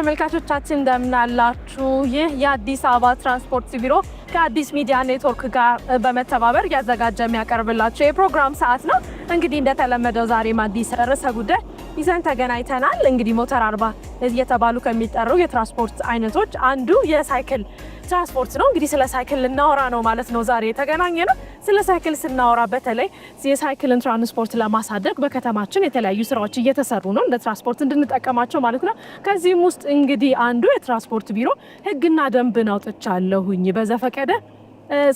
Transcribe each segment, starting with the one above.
ተመልካቾቻችን፣ እንደምን አላችሁ? ይህ የአዲስ አበባ ትራንስፖርት ቢሮ ከአዲስ ሚዲያ ኔትወርክ ጋር በመተባበር እያዘጋጀ የሚያቀርብላችሁ የፕሮግራም ሰዓት ነው። እንግዲህ እንደተለመደው ዛሬም አዲስ ርዕሰ ጉዳይ ይዘን ተገናኝተናል። እንግዲህ ሞተር አልባ እየተባሉ ከሚጠሩ የትራንስፖርት አይነቶች አንዱ የሳይክል ትራንስፖርት ነው። እንግዲህ ስለ ሳይክል ልናወራ ነው ማለት ነው ዛሬ የተገናኘነው። ስለ ሳይክል ስናወራ በተለይ የሳይክልን ትራንስፖርት ለማሳደግ በከተማችን የተለያዩ ስራዎች እየተሰሩ ነው፣ እንደ ትራንስፖርት እንድንጠቀማቸው ማለት ነው። ከዚህም ውስጥ እንግዲህ አንዱ የትራንስፖርት ቢሮ ሕግና ደንብን አውጥቻለሁኝ፣ በዘፈቀደ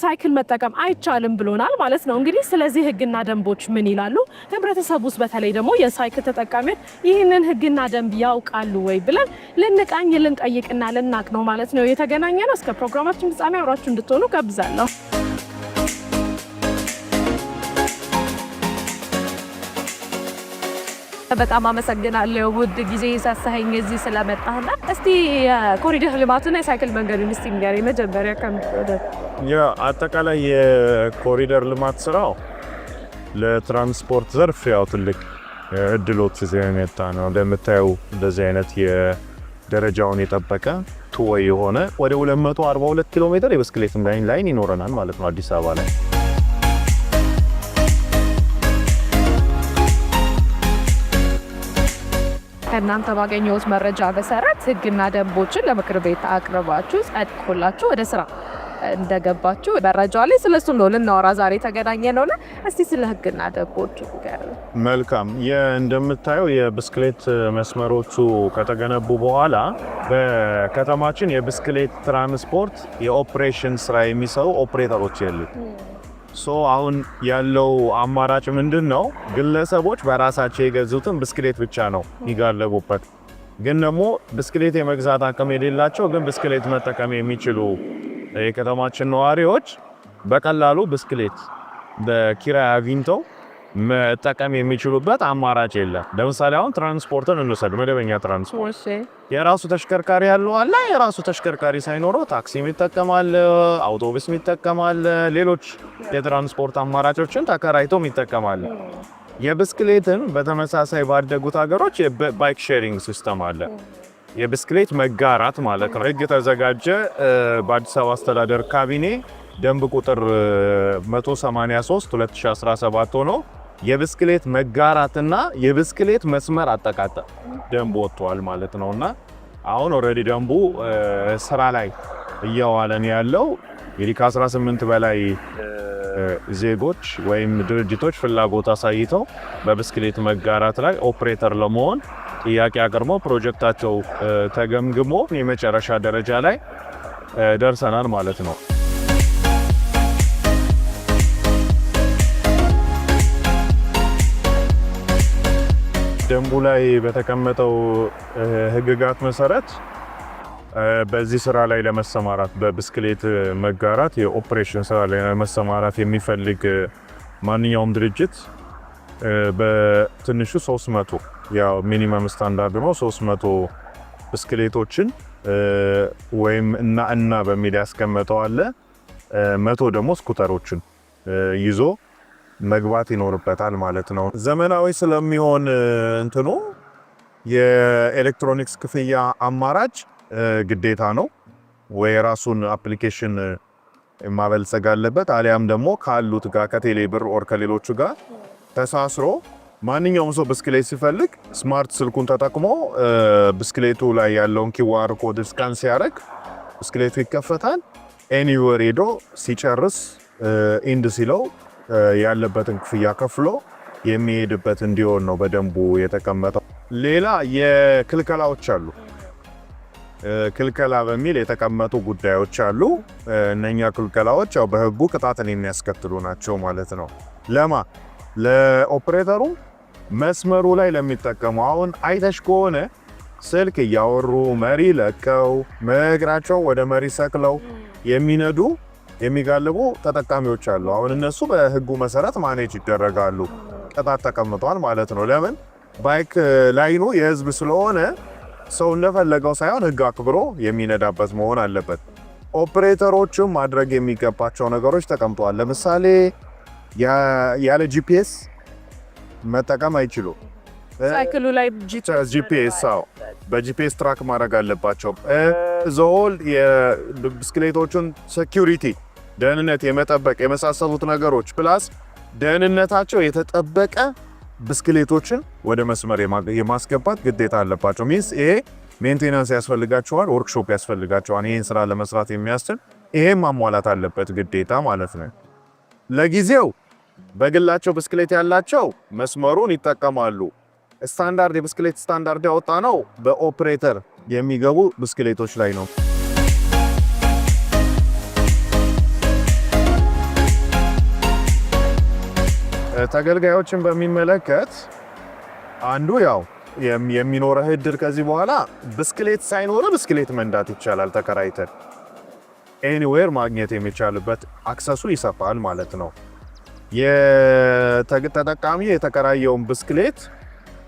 ሳይክል መጠቀም አይቻልም ብሎናል ማለት ነው። እንግዲህ ስለዚህ ሕግና ደንቦች ምን ይላሉ? ህብረተሰቡ ውስጥ በተለይ ደግሞ የሳይክል ተጠቃሚዎች ይህንን ሕግና ደንብ ያውቃሉ ወይ ብለን ልንቃኝ፣ ልንጠይቅና ልናቅ ነው ማለት ነው የተገናኘነው። እስከ ፕሮግራማችን ፍጻሜ አብራችሁ እንድትሆኑ ጋብዛለሁ። በጣም አመሰግናለሁ ውድ ጊዜ ሰጥተኸኝ እዚህ ስለመጣህና እስቲ የኮሪደር ልማቱና የሳይክል መንገዱን እስቲ ንገረኝ መጀመሪያ። አጠቃላይ የኮሪደር ልማት ስራው ለትራንስፖርት ዘርፍ ያው ትልቅ እድሎች ይዞ የመጣ ነው። እንደምታየው እንደዚህ አይነት የደረጃውን የጠበቀ two way የሆነ ወደ 242 ኪሎ ሜትር የብስክሌት line ይኖረናል ማለት ነው አዲስ አበባ ላይ። ከእናንተ ባገኘሁት መረጃ መሰረት ህግና ደንቦችን ለምክር ቤት አቅርባችሁ ጸድቆላችሁ ወደ ስራ እንደገባችሁ መረጃ ላይ፣ ስለሱ ነው ልናወራ ዛሬ የተገናኘነውና እስቲ ስለ ህግና ደንቦቹ ንገረን። መልካም። እንደምታየው የብስክሌት መስመሮቹ ከተገነቡ በኋላ በከተማችን የብስክሌት ትራንስፖርት የኦፕሬሽን ስራ የሚሰሩ ኦፕሬተሮች የሉም። So አሁን ያለው አማራጭ ምንድን ነው? ግለሰቦች በራሳቸው የገዙትን ብስክሌት ብቻ ነው የሚጋለቡበት። ግን ደግሞ ብስክሌት የመግዛት አቅም የሌላቸው ግን ብስክሌት መጠቀም የሚችሉ የከተማችን ነዋሪዎች በቀላሉ ብስክሌት በኪራይ አግኝተው መጠቀም የሚችሉበት አማራጭ የለም። ለምሳሌ አሁን ትራንስፖርትን እንውሰድ። መደበኛ ትራንስፖርት የራሱ ተሽከርካሪ ያለው አለ፣ የራሱ ተሽከርካሪ ሳይኖረው ታክሲ የሚጠቀም አለ፣ አውቶቡስ የሚጠቀም አለ፣ ሌሎች የትራንስፖርት አማራጮችን ተከራይቶ የሚጠቀም አለ። የብስክሌትን በተመሳሳይ ባደጉት ሀገሮች የ bike sharing system አለ። የብስክሌት መጋራት ማለት ነው። ህግ ተዘጋጀ በአዲስ አበባ አስተዳደር ካቢኔ ደንብ ቁጥር 183 2017 ሆኖ የብስክሌት መጋራትና የብስክሌት መስመር አጠቃቀም ደንብ ወጥቷል ማለት ነውና አሁን already ደንቡ ስራ ላይ እየዋለ ነው ያለው። እንግዲህ ከ18 በላይ ዜጎች ወይም ድርጅቶች ፍላጎት አሳይተው በብስክሌት መጋራት ላይ ኦፕሬተር ለመሆን ጥያቄ አቅርበው ፕሮጀክታቸው ተገምግሞ የመጨረሻ ደረጃ ላይ ደርሰናል ማለት ነው። ደንቡ ላይ በተቀመጠው ህግጋት መሰረት በዚህ ስራ ላይ ለመሰማራት፣ በብስክሌት መጋራት የኦፕሬሽን ስራ ላይ ለመሰማራት የሚፈልግ ማንኛውም ድርጅት በትንሹ 300፣ ያው minimum standard ነው፣ 300 ብስክሌቶችን ወይም እና እና በሚል ያስቀመጠው አለ፣ 100 ደግሞ ስኩተሮችን ይዞ መግባት ይኖርበታል ማለት ነው። ዘመናዊ ስለሚሆን እንትኑ የኤሌክትሮኒክስ ክፍያ አማራጭ ግዴታ ነው ወይ የራሱን application ማበልጸግ አለበት፣ አሊያም ደግሞ ካሉት ጋር ከቴሌ ብር or ከሌሎቹ ጋር ተሳስሮ ማንኛውም ሰው ብስክሌት ሲፈልግ smart ስልኩን ተጠቅሞ ብስክሌቱ ላይ ያለውን QR code scan ሲያደርግ ብስክሌቱ ይከፈታል። Anywhere ሄዶ ሲጨርስ end ሲለው ያለበትን ክፍያ ከፍሎ የሚሄድበት እንዲሆን ነው በደንቡ የተቀመጠው። ሌላ የክልከላዎች አሉ። ክልከላ በሚል የተቀመጡ ጉዳዮች አሉ። እነኛ ክልከላዎች ያው በህጉ ቅጣትን የሚያስከትሉ ናቸው ማለት ነው። ለማ ለኦፕሬተሩ፣ መስመሩ ላይ ለሚጠቀሙ። አሁን አይተሽ ከሆነ ስልክ እያወሩ፣ መሪ ለቀው፣ እግራቸው ወደ መሪ ሰቅለው የሚነዱ፣ የሚጋልቡ ተጠቃሚዎች አሉ። አሁን እነሱ በህጉ መሰረት manage ይደረጋሉ። ቅጣት ተቀምጧል ማለት ነው። ለምን bike lane ኑ የህዝብ ስለሆነ ሰው እንደፈለገው ሳይሆን ህግ አክብሮ የሚነዳበት መሆን አለበት። ኦፕሬተሮችም ማድረግ የሚገባቸው ነገሮች ተቀምጠዋል። ለምሳሌ ያለ GPS መጠቀም አይችሉም። ሳይክሉ ላይ GPS፣ አዎ፣ በ GPS track ማድረግ አለባቸው። The whole የብስክሌቶቹን security፣ ደህንነት የመጠበቅ የመሳሰሉት ነገሮች፣ plus ደህንነታቸው የተጠበቀ ብስክሌቶችን ወደ መስመር የማስገባት ግዴታ አለባቸው። Means ይሄ maintenance ያስፈልጋቸዋል፣ ወርክሾፕ ያስፈልጋቸዋል። ይህን ስራ ለመስራት የሚያስችል ይሄን ማሟላት አለበት ግዴታ ማለት ነው። ለጊዜው በግላቸው ብስክሌት ያላቸው መስመሩን ይጠቀማሉ። ስታንዳርድ፣ የብስክሌት ስታንዳርድ ያወጣ ነው በኦፕሬተር የሚገቡ ብስክሌቶች ላይ ነው። ተገልጋዮችን በሚመለከት አንዱ ያው የሚኖረህ እድል ከዚህ በኋላ ብስክሌት ሳይኖር ብስክሌት መንዳት ይቻላል። ተከራይተን anywhere ማግኘት የሚቻልበት access ኡ ይሰፋል ማለት ነው። የተጠቃሚ የተከራየውን ብስክሌት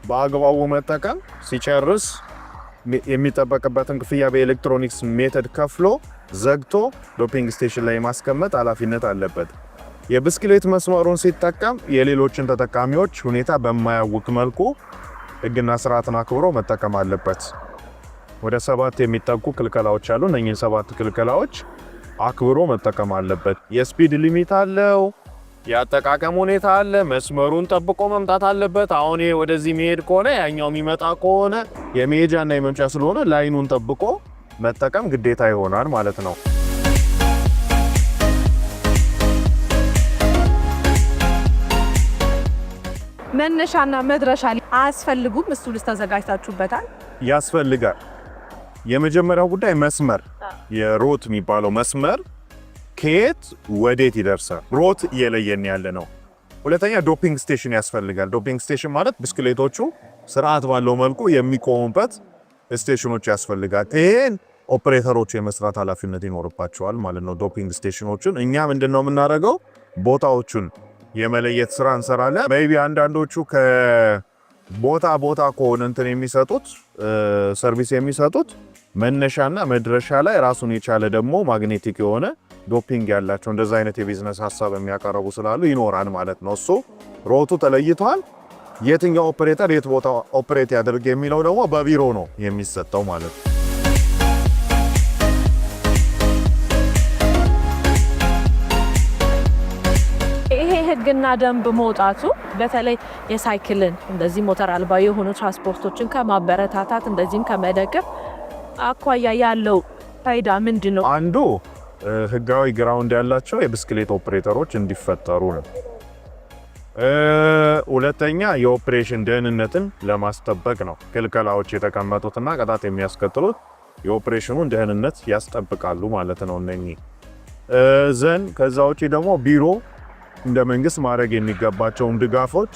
በአግባቡ መጠቀም፣ ሲጨርስ የሚጠበቅበትን ክፍያ በ electronics method ከፍሎ ዘግቶ dopping station ላይ ማስቀመጥ ኃላፊነት አለበት። የብስክሌት መስመሩን ሲጠቀም የሌሎችን ተጠቃሚዎች ሁኔታ በማያውክ መልኩ ሕግና ስርዓትን አክብሮ መጠቀም አለበት። ወደ ሰባት የሚጠጉ ክልከላዎች አሉ። እነኚህን ሰባት ክልከላዎች አክብሮ መጠቀም አለበት። የ speed limit አለው። የአጠቃቀም ሁኔታ አለ። መስመሩን ጠብቆ መምጣት አለበት። አሁን ይሄ ወደዚህ የሚሄድ ከሆነ፣ ያኛው የሚመጣ ከሆነ፣ የመሄጃና የመምጫ ስለሆነ line ኡን ጠብቆ መጠቀም ግዴታ ይሆናል ማለት ነው። መነሻና መድረሻ አያስፈልጉም? እሱ ልስ ተዘጋጅታችሁበታል? ያስፈልጋል። የመጀመሪያው ጉዳይ መስመር፣ የ route የሚባለው መስመር ከየት ወዴት ይደርሳል? Route እየለየን ያለ ነው። ሁለተኛ dopping station ያስፈልጋል። Dopping station ማለት ብስክሌቶቹ ስርዓት ባለው መልኩ የሚቆሙበት station ኦች ያስፈልጋል። ይሄን ኦፕሬተሮቹ የመስራት ኃላፊነት ይኖርባቸዋል ማለት ነው። Dopping station ኦችን እኛ ምንድን ነው የምናደርገው? ቦታዎቹን የመለየት ስራ እንሰራለን። Maybe አንዳንዶቹ ከቦታ ቦታ ከሆነ እንትን የሚሰጡት፣ service የሚሰጡት፣ መነሻና መድረሻ ላይ ራሱን የቻለ ደግሞ magnetic የሆነ dopping ያላቸው እንደዛ አይነት የቢዝነስ ሀሳብ የሚያቀርቡ ስላሉ ይኖራል ማለት ነው። እሱ route ኡ ተለይቷል። የትኛው ኦፕሬተር የት ቦታ operate ያደርግ የሚለው ደግሞ በቢሮ ነው የሚሰጠው ማለት ነው። ይሄ ህግና ደንብ መውጣቱ በተለይ የሳይክልን እንደዚህ ሞተር አልባ የሆኑ ትራንስፖርቶችን ከማበረታታት እንደዚህም ከመደገፍ አኳያ ያለው ፋይዳ ምንድን ነው? አንዱ ህጋዊ ground ያላቸው የብስክሌት ኦፕሬተሮች እንዲፈጠሩ ነው። ሁለተኛ የኦፕሬሽን ደህንነትን ለማስጠበቅ ነው። ክልከላዎች የተቀመጡትና ቅጣት የሚያስከትሉት የኦፕሬሽኑን ደህንነት ያስጠብቃሉ ማለት ነው እነኚህ then። ከዛ ውጪ ደግሞ ቢሮ እንደ መንግስት ማድረግ የሚገባቸውን ድጋፎች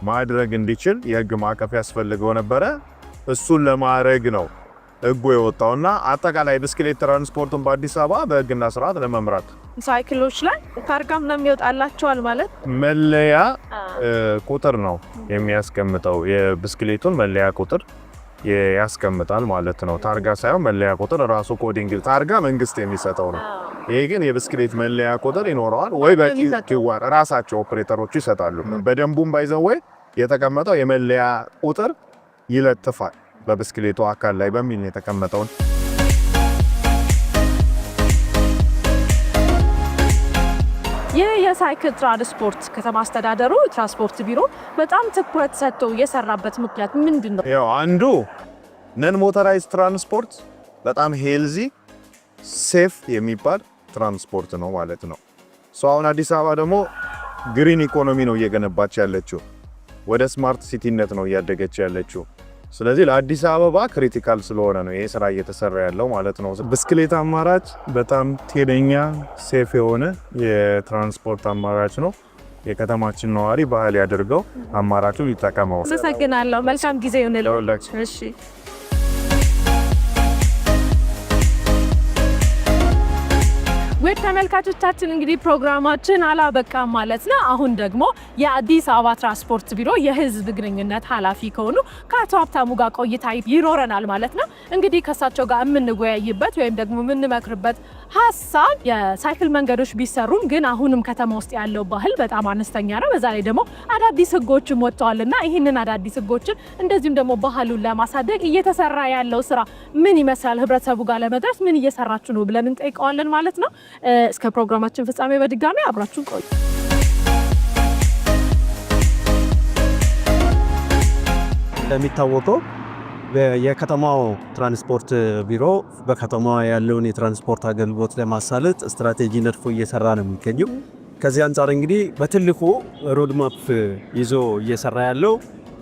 ማድረግ እንዲችል የህግ ማዕቀፍ ያስፈልገው ነበረ። እሱን ለማድረግ ነው ህጉ የወጣውና አጠቃላይ ብስክሌት ትራንስፖርቱን በአዲስ አበባ በህግና ስርዓት ለመምራት። ሳይክሎች ላይ ታርጋም ነው የሚወጣላቸዋል ማለት? መለያ ቁጥር ነው የሚያስቀምጠው። የብስክሌቱን መለያ ቁጥር ያስቀምጣል ማለት ነው። ታርጋ ሳይሆን መለያ ቁጥር ራሱ coding፣ ታርጋ መንግስት የሚሰጠው ነው። ይሄ ግን የብስክሌት መለያ ቁጥር ይኖረዋል ወይ በ QR ራሳቸው ኦፕሬተሮቹ ይሰጣሉ። በደንቡም by the way የተቀመጠው የመለያ ቁጥር ይለጥፋል በብስክሌቱ አካል ላይ በሚል ነው የተቀመጠውን። ይህ የሳይክል ትራንስፖርት ከተማ አስተዳደሩ ትራንስፖርት ቢሮ በጣም ትኩረት ሰጥቶ የሰራበት ምክንያት ምንድን ነው? ያው አንዱ non motorized transport በጣም healthy፣ safe የሚባል ትራንስፖርት ነው ማለት ነው። So አሁን አዲስ አበባ ደግሞ green economy ነው እየገነባች ያለችው፣ ወደ smart city ነት ነው እያደገች ያለችው። ስለዚህ ለአዲስ አበባ critical ስለሆነ ነው ይሄ ስራ እየተሰራ ያለው ማለት ነው። ብስክሌት አማራጭ በጣም ጤነኛ፣ safe የሆነ የትራንስፖርት አማራጭ ነው። የከተማችን ነዋሪ ባህል ያድርገው፣ አማራጩን ይጠቀመው። አመሰግናለሁ። መልካም ጊዜ ይሁንልህ። እሺ። ውድ ተመልካቾቻችን፣ እንግዲህ ፕሮግራማችን አላበቃም ማለት ነው። አሁን ደግሞ የአዲስ አበባ ትራንስፖርት ቢሮ የሕዝብ ግንኙነት ኃላፊ ከሆኑ ከአቶ ሀብታሙ ጋር ቆይታ ይኖረናል ማለት ነው። እንግዲህ ከእሳቸው ጋር የምንወያይበት ወይም ደግሞ የምንመክርበት ሀሳብ የሳይክል መንገዶች ቢሰሩም ግን አሁንም ከተማ ውስጥ ያለው ባህል በጣም አነስተኛ ነው። በዛ ላይ ደግሞ አዳዲስ ህጎችም ወጥተዋልና ይህንን አዳዲስ ህጎችን እንደዚሁም ደግሞ ባህሉን ለማሳደግ እየተሰራ ያለው ስራ ምን ይመስላል፣ ህብረተሰቡ ጋር ለመድረስ ምን እየሰራችሁ ነው ብለን እንጠይቀዋለን ማለት ነው። እስከ ፕሮግራማችን ፍጻሜ በድጋሚ አብራችሁን ቆዩ። እንደሚታወቀው የከተማው ትራንስፖርት ቢሮ በከተማዋ ያለውን የትራንስፖርት አገልግሎት ለማሳለጥ ስትራቴጂ ነድፎ እየሰራ ነው የሚገኘው። ከዚህ አንጻር እንግዲህ በትልቁ roadmap ይዞ እየሰራ ያለው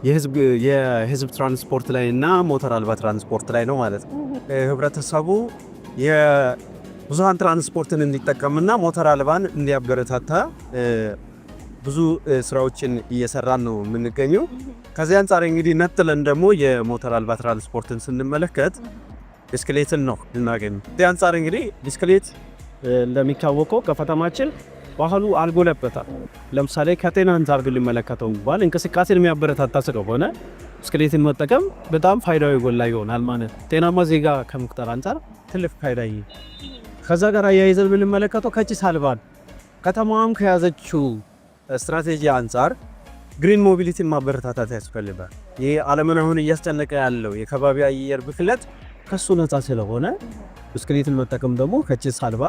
የህዝብ ትራንስፖርት ላይ እና ሞተር አልባ ትራንስፖርት ላይ ነው ማለት ነው። ህብረተሰቡ የብዙሃን ትራንስፖርትን እንዲጠቀምና ሞተር አልባን እንዲያበረታታ ብዙ ስራዎችን እየሰራን ነው የምንገኘው። ከዚህ አንጻር እንግዲህ ነጥለን ደግሞ የሞተር አልባ ትራንስፖርትን ስንመለከት ብስክሌትን ነው ልናገኝ። ከዚህ አንጻር እንግዲህ ብስክሌት እንደሚታወቀው ከከተማችን ባህሉ አልጎለበታል። ለምሳሌ ከጤና አንጻር ብንመለከተው እንኳን እንቅስቃሴን የሚያበረታታ ስለሆነ ብስክሌትን መጠቀም በጣም ፋይዳው የጎላ ይሆናል ማለት ነው። ጤናማ ዜጋ ከመፍጠር አንጻር ትልቅ ፋይዳ። ከዛ ጋር አያይዘን ብንመለከተው ከጭስ አልባ ከተማዋም ከያዘችው ስትራቴጂ አንጻር green mobility ን ማበረታታት ያስፈልጋል። ይህ ዓለምን አሁን እያስጨነቀ ያለው የከባቢ አየር ብክለት ከሱ ነፃ ስለሆነ ብስክሌትን መጠቀም ደግሞ ከጭስ አልባ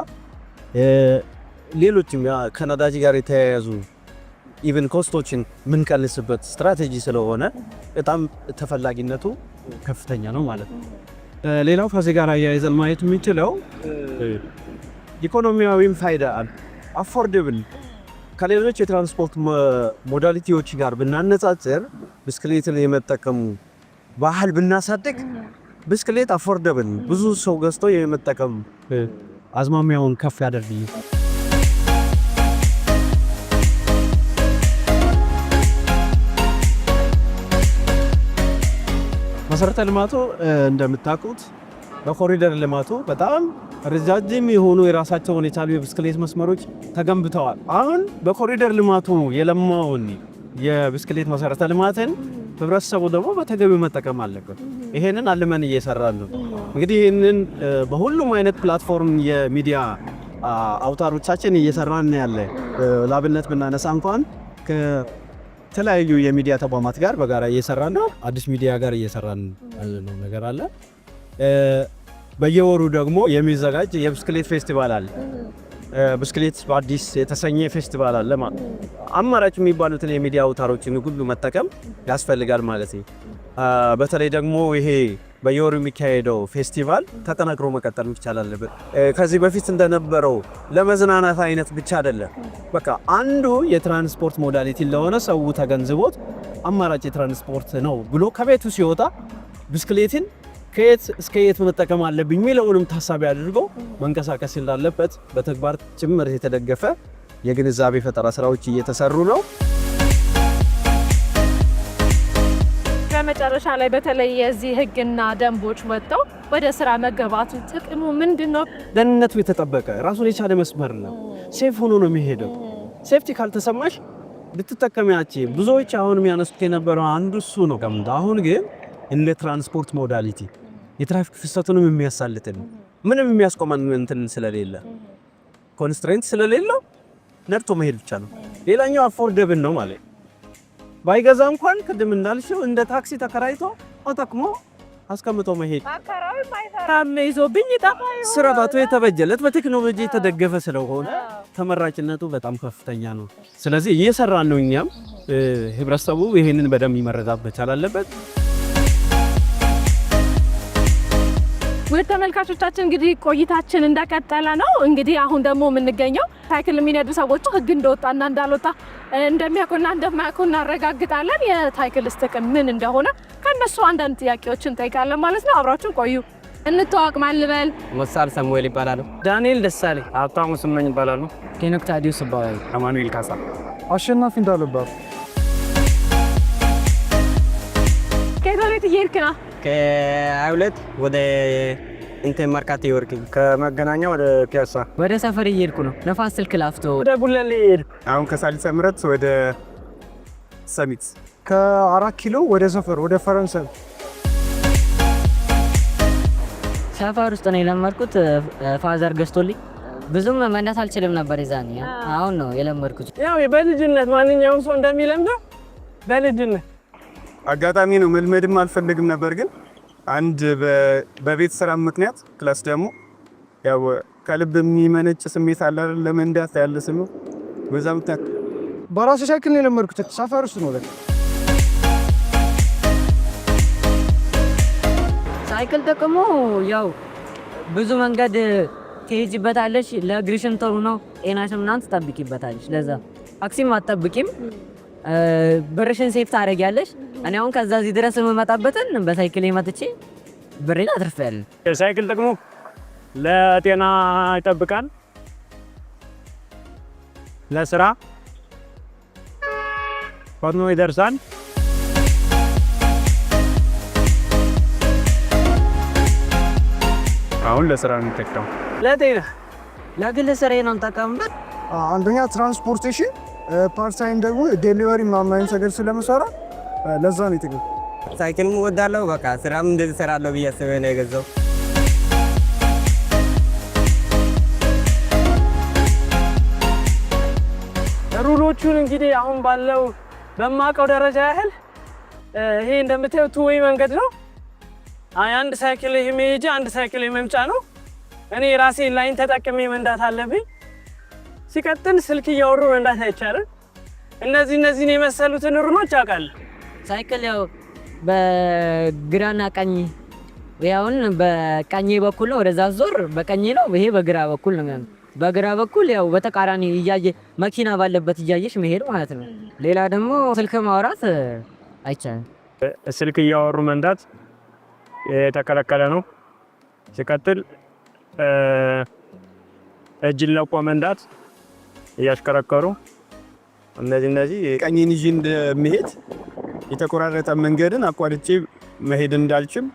ሌሎችም ከነዳጅ ጋር የተያያዙ even cost ኦችን የምንቀንስበት ስትራቴጂ ስለሆነ በጣም ተፈላጊነቱ ከፍተኛ ነው ማለት ነው። ሌላው ከዚህ ጋር አያይዘን ማየት የምንችለው ኢኮኖሚያዊም ፋይዳ አለ። Affordable ከሌሎች የትራንስፖርት modality ዎች ጋር ብናነጻጽር ብስክሌትን የመጠቀሙ ባህል ብናሳድግ ብስክሌት affordable ብዙ ሰው ገዝቶ የመጠቀም አዝማሚያውን ከፍ ያደርግ። መሰረተ ልማቱ እንደምታውቁት በኮሪደር ልማቱ በጣም ረጃጅም የሆኑ የራሳቸውን የቻሉ የብስክሌት መስመሮች ተገንብተዋል። አሁን በኮሪደር ልማቱ የለማውን የብስክሌት መሰረተ ልማትን ህብረተሰቡ ደግሞ በተገቢው መጠቀም አለበት። ይሄንን አልመን እየሰራን ነው። እንግዲህ ይህንን በሁሉም አይነት platform የሚዲያ አውታሮቻችን እየሰራን ያለ፣ ላብነት ብናነሳ እንኳን ከተለያዩ የሚዲያ ተቋማት ጋር በጋራ እየሰራን ነው። አዲስ ሚዲያ ጋር እየሰራን ነው ነገር አለ። በየወሩ ደግሞ የሚዘጋጅ የብስክሌት ፌስቲቫል አለ። ብስክሌት በአዲስ የተሰኘ ፌስቲቫል አለ ማለት አማራጭ የሚባሉትን የሚዲያ አውታሮችን ሁሉ መጠቀም ያስፈልጋል ማለት ነው። በተለይ ደግሞ ይሄ በየወሩ የሚካሄደው ፌስቲቫል ተጠናክሮ መቀጠል መቻል አለበት። ከዚህ በፊት እንደነበረው ለመዝናናት አይነት ብቻ አይደለም። በቃ አንዱ የትራንስፖርት modality ለሆነ ሰው ተገንዝቦት አማራጭ የትራንስፖርት ነው ብሎ ከቤቱ ሲወጣ ብስክሌትን ከየት እስከ የት መጠቀም አለብኝ የሚለውንም ታሳቢ አድርጎ መንቀሳቀስ እንዳለበት በተግባር ጭምር የተደገፈ የግንዛቤ ፈጠራ ስራዎች እየተሰሩ ነው። በመጨረሻ ላይ በተለይ የዚህ ህግና ደንቦች ወጥተው ወደ ስራ መገባቱ ጥቅሙ ምንድን ነው? ደህንነቱ የተጠበቀ ራሱን የቻለ መስመር ነው። Safe ሆኖ ነው የሚሄደው። Safety ካልተሰማሽ ልትጠቀሚያች ብዙዎች አሁን የሚያነሱት የነበረው አንዱ እሱ ነው። አሁን ግን እንደ ትራንስፖርት modality የትራፊክ ፍሰቱንም የሚያሳልጥን ምንም የሚያስቆመን እንትን ስለሌለ፣ constraint ስለሌለው ነድቶ መሄድ ብቻ ነው። ሌላኛው affordable ነው ማለት ባይገዛ እንኳን ቅድም እንዳልሽው እንደ ታክሲ ተከራይቶ ተጠቅሞ አስቀምጦ መሄድ ይዞብኝ ይጠፋ። ስርዓቱ የተበጀለት በቴክኖሎጂ የተደገፈ ስለሆነ ተመራጭነቱ በጣም ከፍተኛ ነው። ስለዚህ እየሰራን ነው። እኛም ህብረተሰቡ ይህንን በደንብ መረዳት መቻል አለበት። ውድ ተመልካቾቻችን እንግዲህ ቆይታችን እንደቀጠለ ነው። እንግዲህ አሁን ደግሞ የምንገኘው ሳይክል የሚነዱ ሰዎች ህግ እንደወጣና እንዳልወጣ፣ እንደሚያውቁና እንደማያውቁ እናረጋግጣለን። የሳይክልስ ጥቅም ምን እንደሆነ ከእነሱ አንዳንድ ጥያቄዎችን እንጠይቃለን ማለት ነው። አብራችሁን ቆዩ። እንተዋወቅ። ማን ልበል? መሳል ሳሙኤል ይባላሉ። ዳንኤል ደሳሌ። ሀብታሙ ስመኝ ይባላሉ። ሄኖክ ታዲዮስ ይባላሉ። አማኑኤል ካሳ። አሸናፊ እንዳለባት። ከየት ወዴት እየሄድክ ነው? ከ22 ወደ እንትን መርካቶ ይወርቅ። ከመገናኛ ወደ ፒያሳ። ወደ ሰፈር እየሄድኩ ነው። ነፋስ ስልክ ላፍቶ። ወደ ጉለሌ። አሁን ከሳሊተ ምህረት ወደ ሰሚት። ከ4 ኪሎ ወደ ሰፈር፣ ወደ ፈረንሳይ። ሰፈር ውስጥ ነው የለመድኩት። Father ገዝቶልኝ ብዙም መንዳት አልችልም ነበር የዛኔ። አሁን ነው የለመድኩት። ያው በልጅነት ማንኛውም ሰው እንደሚለምደው በልጅነት አጋጣሚ ነው፣ መልመድም አልፈልግም ነበር፣ ግን አንድ በቤት ስራ ምክንያት plus ደግሞ ያው ከልብ የሚመነጭ ስሜት አለ አይደል? ለመንዳት ያለ ስሜት፣ በዛ ምክንያት። በራሴ ሳይክል ነው የለመድኩት። ሰፈር ውስጥ ነው በቃ። ሳይክል ጥቅሙ ያው ብዙ መንገድ ትሄጂበታለሽ፣ ለእግርሽም ጥሩ ነው፣ ጤናሽን ምናምን ትጠብቂበታለሽ። ለዛ ታክሲም አትጠብቂም፣ ብርሽን save ታደርጊያለሽ። እኔ አሁን ከዛ እዚህ ድረስ የምመጣበትን በሳይክል መጥቼ ብሬን አትርፌያለሁ። የሳይክል ጥቅሙ ለጤና ይጠብቃል፣ ለስራ ፈጥኖ ይደርሳል። አሁን ለስራ ነው የሚጠቀመው። ለጤና። ለግል ስራዬ ነው የምጠቀምበት። አንደኛ transportation፣ part time ደግሞ delivery ምናምን አይነት ነገር ስለምሰራ ለዛ ነው የጠቀመኝ። ሳይክልም እወዳለሁ። በቃ ስራም እንደዚህ እሰራለሁ ብዬ አስቤ ነው የገዛው። Rule ኦቹን እንግዲህ አሁን ባለው በማውቀው ደረጃ ያህል ይሄ እንደምታየው two way መንገድ ነው። አይ አንድ ሳይክል የመሄጃ፣ አንድ ሳይክል የመምጫ ነው። እኔ የራሴን line ተጠቅሜ መንዳት አለብኝ። ሲቀጥል ስልክ እያወሩ መንዳት አይቻልም። እነዚህን የመሰሉትን rule ኦች አውቃለሁ። ሳይክል ያው በግራና ቀኝ፣ ያውን በቀኝ በኩል ነው፣ ወደዛ ዞር በቀኝ ነው፣ ይሄ በግራ በኩል ነው የሚሆነው። በግራ በኩል ያው በተቃራኒ እያየ፣ መኪና ባለበት እያየሽ መሄድ ማለት ነው። ሌላ ደግሞ ስልክ ማውራት አይቻልም። ስልክ እያወሩ መንዳት የተከለከለ ነው። ሲቀጥል እጅን ለቆ መንዳት እያሽከረከሩ እነዚህ ቀኝን ይዤ እንደምሄድ የተቆራረጠ መንገድን አቋርጬ መሄድ እንዳልችል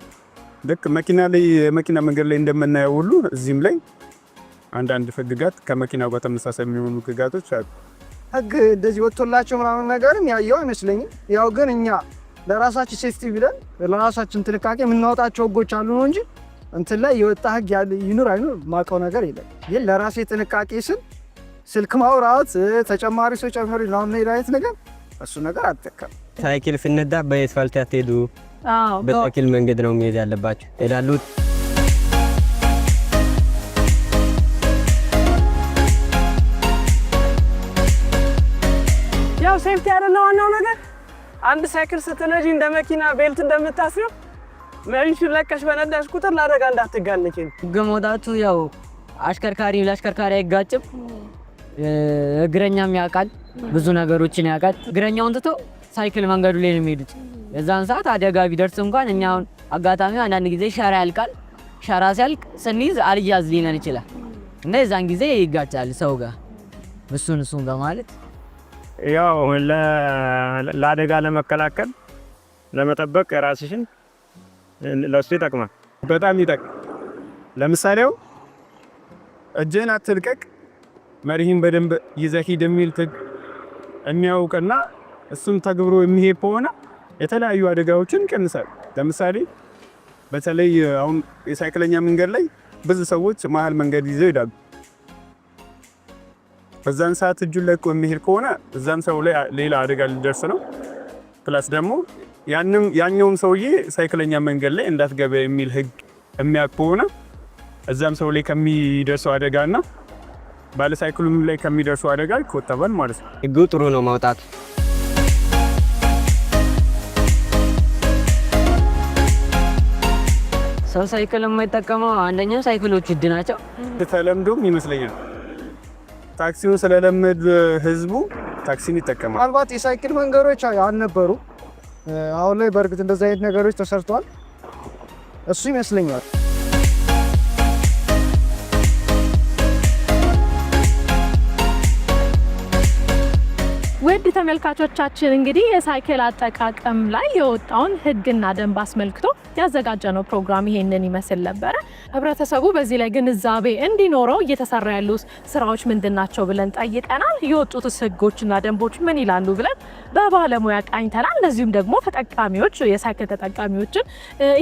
ልክ መኪና ላይ የመኪና መንገድ ላይ እንደምናየው ሁሉ እዚህም ላይ አንዳንድ ህግጋት ከመኪናው ጋር ተመሳሳይ የሚሆኑ ህግጋቶች አሉ። ህግ እንደዚህ ወጥቶላቸው ምናምን ነገርም ያየው አይመስለኝም። ያው ግን እኛ ለራሳችን safety ብለን ለራሳችን ጥንቃቄ የምናወጣቸው ህጎች አሉ ነው እንጂ እንትን ላይ የወጣ ህግ ያለ ይኑር አይኑር ማውቀው ነገር የለም። ግን ለራሴ ጥንቃቄ ስል ስልክ ማውራት፣ ተጨማሪ ሰው ጨምሪ ምናምን አይነት ነገር እሱ ነገር አልጠቀምም። ሳይክል ስነዳ በአስፋልት አትሄዱ፣ በሳይክል መንገድ ነው መሄድ ያለባችሁ ይላሉ። ያው safety አይደለ ዋናው ነገር። አንድ ሳይክል ስትነጂ እንደ መኪና belt እንደምታስሪው መሪሽን ለቀሽ በነዳሽ ቁጥር ለአደጋ እንዳትጋለጪ ነው። ህግ መውጣቱ ያው አሽከርካሪ ለአሽከርካሪ አይጋጭም። እግረኛም ያውቃል፣ ብዙ ነገሮችን ያውቃል። እግረኛውን ትቶ ሳይክል መንገዱ ላይ ነው የሚሄዱት። የዛን ሰዓት አደጋ ቢደርስ እንኳን እኛ አሁን አጋጣሚ አንዳንድ ጊዜ ሸራ ያልቃል። ሸራ ሲያልቅ ስንይዝ አልያዝ ሊለን ይችላል እና የዛን ጊዜ ይጋጫል ሰው ጋር፣ እሱን እሱን በማለት። ያው ለአደጋ ለመከላከል፣ ለመጠበቅ ራስሽን ለሱ ይጠቅማል። በጣም ይጠቅም። ለምሳሌው እጅህን አትልቀቅ፣ መሪህን በደንብ ይዘህ ሂድ የሚል ህግ የሚያውቅና እሱም ተግብሮ የሚሄድ ከሆነ የተለያዩ አደጋዎችን ይቀንሳል። ለምሳሌ በተለይ አሁን የሳይክለኛ መንገድ ላይ ብዙ ሰዎች መሀል መንገድ ይዘው ይሄዳሉ። በዛን ሰዓት እጁን ለቆ የሚሄድ ከሆነ እዛም ሰው ላይ ሌላ አደጋ ሊደርስ ነው። Plus ደግሞ ያንም ያኛውም ሰውዬ ሳይክለኛ መንገድ ላይ እንዳትገባ የሚል ህግ የሚያውቅ ከሆነ እዛም ሰው ላይ ከሚደርሰው አደጋ እና ባለሳይክሉም ላይ ከሚደርሰው አደጋ ይቆጠባል ማለት ነው። ህጉ ጥሩ ነው ማውጣቱ። ሰው ሳይክል የማይጠቀመው አንደኛው ሳይክሎች ውድ ናቸው። ተለምዶም ይመስለኛል ታክሲውን ስለለመድ ህዝቡ ታክሲን ይጠቀማል። ምናልባት የሳይክል መንገዶች አልነበሩ። አሁን ላይ በእርግጥ እንደዚህ አይነት ነገሮች ተሰርተዋል። እሱ ይመስለኛል። ውድ ተመልካቾቻችን፣ እንግዲህ የሳይክል አጠቃቀም ላይ የወጣውን ሕግና ደንብ አስመልክቶ ያዘጋጀነው ፕሮግራም ይሄንን ይመስል ነበረ። ህብረተሰቡ በዚህ ላይ ግንዛቤ እንዲኖረው እየተሰራ ያሉ ስራዎች ምንድን ናቸው ብለን ጠይቀናል። የወጡትስ ሕጎችና ደንቦች ምን ይላሉ ብለን በባለሙያ ቃኝተናል። እንደዚሁም ደግሞ ተጠቃሚዎች፣ የሳይክል ተጠቃሚዎችን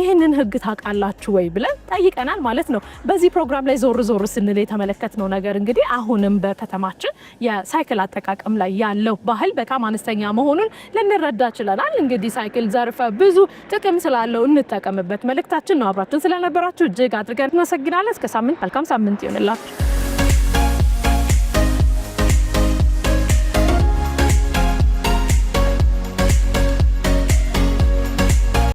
ይህንን ሕግ ታውቃላችሁ ወይ ብለን ጠይቀናል ማለት ነው። በዚህ ፕሮግራም ላይ ዞር ዞር ስንል የተመለከትነው ነገር እንግዲህ አሁንም በከተማችን የሳይክል አጠቃቀም ላይ ያለው ባህል በጣም አነስተኛ መሆኑን ልንረዳ ችለናል። እንግዲህ ሳይክል ዘርፈ ብዙ ጥቅም ስላለው እንጠቀምበት መልእክታችን ነው። አብራችን ስለነበራችሁ እጅግ አድርገን እናመሰግናለን። እስከ ሳምንት መልካም ሳምንት ይሆንላችሁ።